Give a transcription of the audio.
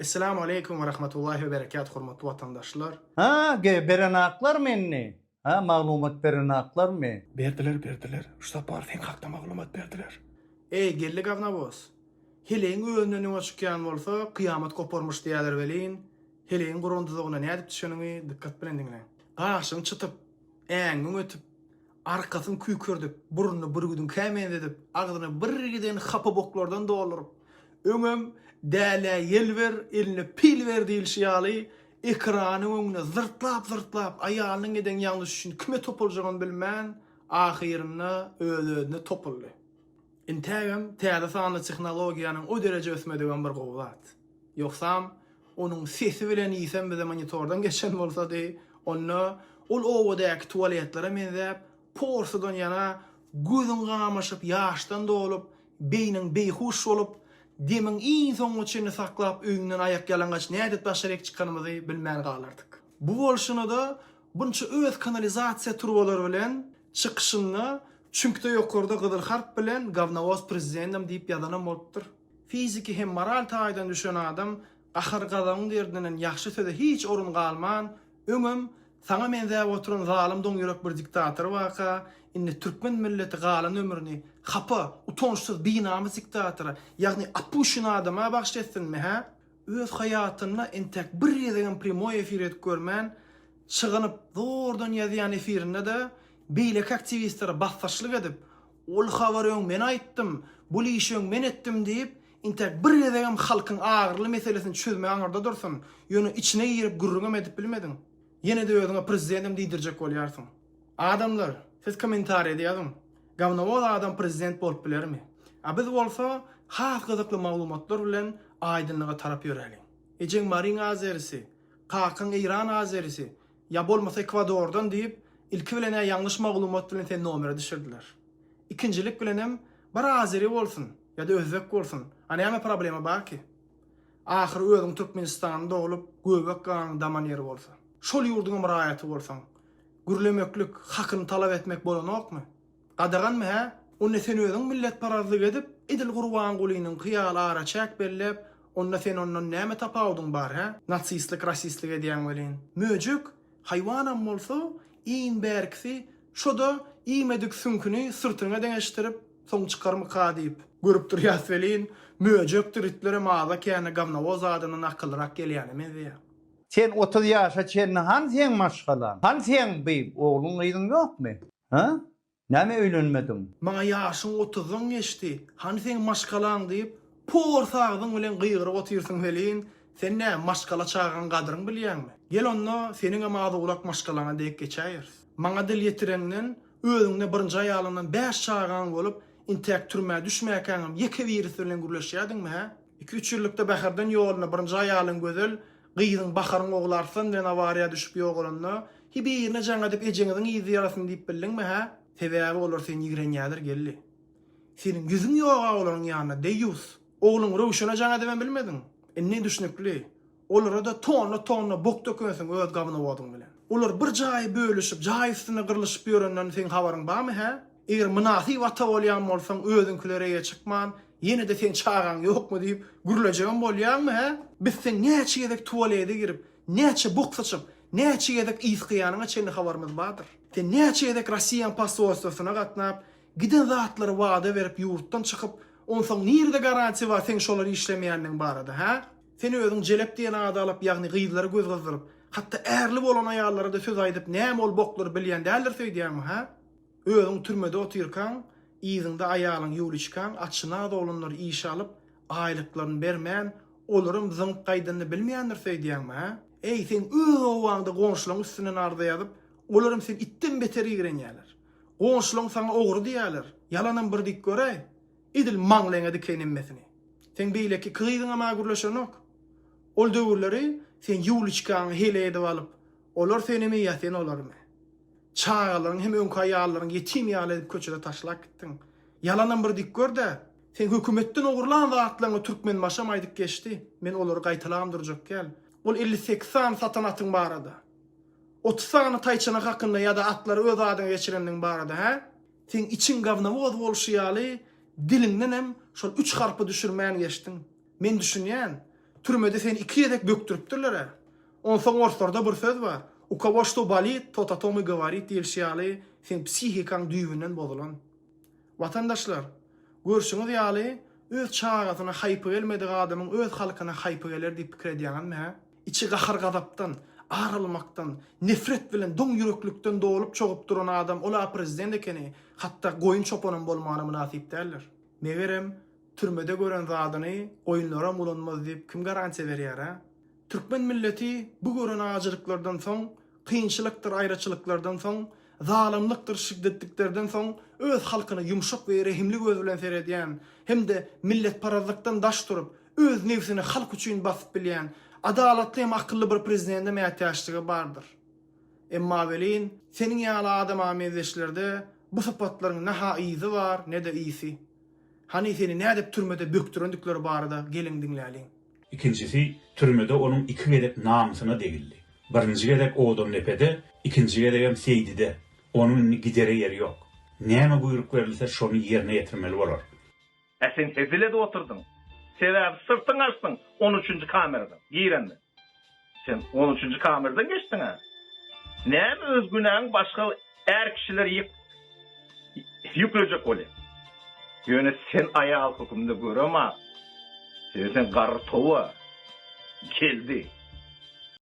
Esselamu aleýkum we rahmetullahi we berekat hormatly watandaşlar. Ha ge berenaklarmy indi? Ha maglumat berenaklarmy? Berdiler berdiler. Şu sapar sen hakda maglumat berdiler. Eý geldi gawnawoz. Heleýiň özünden öňe çykýan bolsa kyýamat goparmyş diýýäler welin, heleýiň guran duzagyna nädip düşeniňi dykgat bilen diňläň. Gaşyňy çytyp, äňiňi ötüp, Arkasyny küýkerdip, burnuny bürgüdiňkä menzedip, agzyny birgiden hapa boklardan dolduryp, öňem Dälä ýel ber, eline pil ber diýlişi ýaly, ekranyň öňünde zyrtlap-zyrtlap, aýalynyň eden ýalňyşy üçin kime topuljagyny bilmän, ahyrynda öz-özüne topuldy. Intägem täze sanly tehnologiýanyň o dereje ösmedigem bir gowy zat. Ýogsam, onuň sesi bilen iýsem bize monitordan geçen bolsady, onda ol obadaky tualetlere menzäp, porsudan ýaňa gözüň gamaşyp ýaşdan dolup, beýniň beýhuş bolup, demiň iň soňuna çenli saklap öýüňden aýakýalaňaç nädip daşaryk çykanymyzy bilmän galardyk. Bu bolşuna-da bunça öz kanalizasiýa turbalary bilen çykyşynda çüňkde ýokarda gyzyl harp bilen Gawnawoz prezidendem diýip ýazanam bolupdyr. Fiziki hem moral taýdan düşen adam gahar-gazabyň derdinden ýagşy söze hiç orun galman, öňem saňa menzäp oturan zalym doňýürek bir diktator barka, indi türkmen milleti galan ömrüni hapa, utançsyz, binamys diktatora, ýagny opuşen adama bagyş etsinmi, hä? Öz haýatynda entäk bir gezegem prýamoý efir edip görmän, çygynyp zordan ýazýan efirinde-de beýleki aktiwistlere bassaşlyk edip, Ol habary öň men aýtdym, bul işi öň men etdim diýip, intäk bir gezegem halkyň agyrly meselesini çözme aňyrda dursun, ýöne içine girip gürrüňem edip bilmediň. Ýene-de özüňe prezidentim diýdirjek bolýarsyň. Adamlar, siz kommentariýada ýazyň, Gawnowoz adam prezident bolup bilermi? A biz bolsa has gyzykly maglumatlar bilen aýdynlyga tarap ýöräliň. Ejeň Maryň azerisi, kakaň Eýran azerisi, Ýa bolmasa Ekwadordan diýip, ilki bilen-ä ýalňyş maglumat bilen seni nomere düşürdiler. Ikinjilik bilenem, bir azeri bolsun, ýa-da özbek bolsun, a näme problema bar ki? Ahyry özüň Türkmenistanda doglup, göbek ganyň daman ýeri bolsa. Şol ýurduňam raýaty bolsaň, gürlemeklik, hakyny talap etmek bolanokmy? Gadaganmy hä? Onda sen özüň milletparazlyk edip, edil Gurbangulynyňky ýaly araçäk belläp, onda sen ondan näme tapawudyň bar hä? Nasistlik, rasistlik edýäň welin. Möjek, haýwanam bolsa, iň bärkisi şo-da iýmedik süňküni syrtyňa deňeşdirip, soň çykarmyka diýip. Görüp durýas welin, möjekdir itlerem aza-kände gawnowoz adamdan akyllyrak gelýäne meňzeýär. Sen 30 ýaşa çenli hany seň maşgalaň? Hany seň bi ogluň gyzyň ýokmy? Hä? Näme öýlenmediň? Maňa ýaşyň otuzdan geçdi, hany seň maşgalaň diýip, pors agzyň bilen gygyryp otyrsyň welin, sen nä, maşgala çagaň gadryny bilýäňmi? Gel onda, seniňem az-owlak maşgalaňa degip geçäýeris. Maňa dil ýetireňden, özüňde birinji aýalyňdan bäş çagaň bolup, intäk türmä düşmäkäňem ýeke birisi bilen gürleşýädiňmi, hä? Iki-üç ýyllykda Bäherden ýolunda birinji aýalyň Gözel, gyzyň Baharyň ogly Arslan bilen awariýa düşüp ýogalanda, hi birine jaň edip ejeňiziň yzy ýarasyn diýip bildiňmi, hä? Sebäbi olar seni ýigrenýäler geldi. Seniň ýüzüň ýog-a olaryň ýanynda, deýýus. Ogluň Röwşene jaň edibem bilmediň. Indi düşnükli. Olara-da tonna-tonna bok dökensiň öz gawnowodyň bilen. Olar bir jaýy bölüşip, jaý üstünde gyrlyşyp ýörenden seň habaryň barmy, hä? Eger mynasyp ata bolýan bolsaň, özüňkilere eýe çykman, ýene-de seň çagaň ýokmy diýip, gürlejegem bolýaňmy, hä? Biz seň näçe gezek tualete girip, näçe bok syçyp, näçe gezek ysgaýanyňa çenli habarymyz bardyr. Sen näçe gezek Rossiýaň posolstwosyna gatnap, giden zatlary wada berip ýurtdan çykyp, onsoň nirede garantiýa bar seň şolary işlemeýändigiň barada, hä? Sen özüň jelep diýen ady alyp, ýagny gyzlara göz gyzdyryp, hatda ärli bolan aýallara-da söz aýdyp näme ol boklary bilýän däldiris öýdýäňmi, hä? Özüň türmede otyrkaň, yzyňda aýalyň Ýuliçkaň atşynas oglanlary işe alyp, aýlyklaryny bermän, olaram zyňyp gaýdanyny bilmeýändiris öýdýäňmi, hä? Eý, seň öz obaňda goňşulaň üstünden arza ýazyp, olaram seni itden beter ýigrenýärler. Goňşulaň saňa ogry diýýärler. Ýalanam bir diýip göräý. Edil maňlaýyňa dikeýin hemmesini. Seň beýleki iki gyzyňam-a gürleşenok. Ol döwürleri sen Ýuliçkaňy heleý edip alyp, olar senimi ýa sen olarymy? Çagalaryňy hem öňki aýallaryňy ýetim ýaly edip köçede taşlap gitdiň. Ýalanam bir dik gör-dä. Seň hökümetden ogurlan zatlaryňy Türkmenbaşam aýdyp geçdi. Men olary gaýtalabam durjak däl. Ol 58 sany satan atyň barada. 30 sany taýçanak hakynda ýa-da atlary öz adyňa geçirendigiň barada, hä? Seň içiň gawnawoz bolşy ýaly diliňdenem şol üç harpy düşürmän geçdiň. Men düşünýän. Türmede seni iki gezek bökdüripdirler-ä. Onsoň orslarda bir söz bar, U kogo şto bolit, tot o tom i govorit diýilşi ýaly, seň psihikaň düýbünden bozulan. Watandaşlar, görşüňiz ýaly, öz çagasyna haýpy gelmedik adamyň öz halkyna haýpy geler diýip pikir edýäňizmi, hä? Içi gahar-gazapdan, ar almakdan, nefret bilen doň ýüreklikden dolup-çogup duran adam ol-a prezident ekeni, hatda goýun çopanam bolmana mynasyp däldir. Megerem, türmede gören zadyny goýunlaram ulanmaz diýip kim garantiýa berýär, hä? Türkmen milleti bu gören ajylyklardan soň, kynçylykdyr aýraçylyklardan soň, zalymlykdyr şiddetliklerden soň öz halkyna ýumşak we rehimli göz bilen seredýän hem-de milletparazlykdan daş durup, öz nebsini halk üçin basyp bilýän, adalatly hem akylly bir prezidende mätäçligi bardyr. Emma welin, seniň ýaly adama meňzeşlerde bu sypatlaryň ne-ha yzy bar, ne-de ysy. Hany seni nädip türmede bökdürendikleri barada geliň diňläliň. Ikinjisi, türmede onuň iki gezek namysyna degildi. Birinji gezek Odundepede, ikinji gezegem Seýdide. Onuň indi gidere ýeri ýok. Näme buýruk berilse, şony ýerine ýetirmeli bolar. Ä sen hezil edip otyrdyň. Sebäbi syrtyňy açdyň on üçünji kameradan girende. Sen on üçünji kameradan geçdiň-ä. Näme öz günäňi başga är kişilere ýük ýüklejek bolýaň. Ýöne sen aýal höküminde görem-a. Sebäbi sen garry towa. Geldi.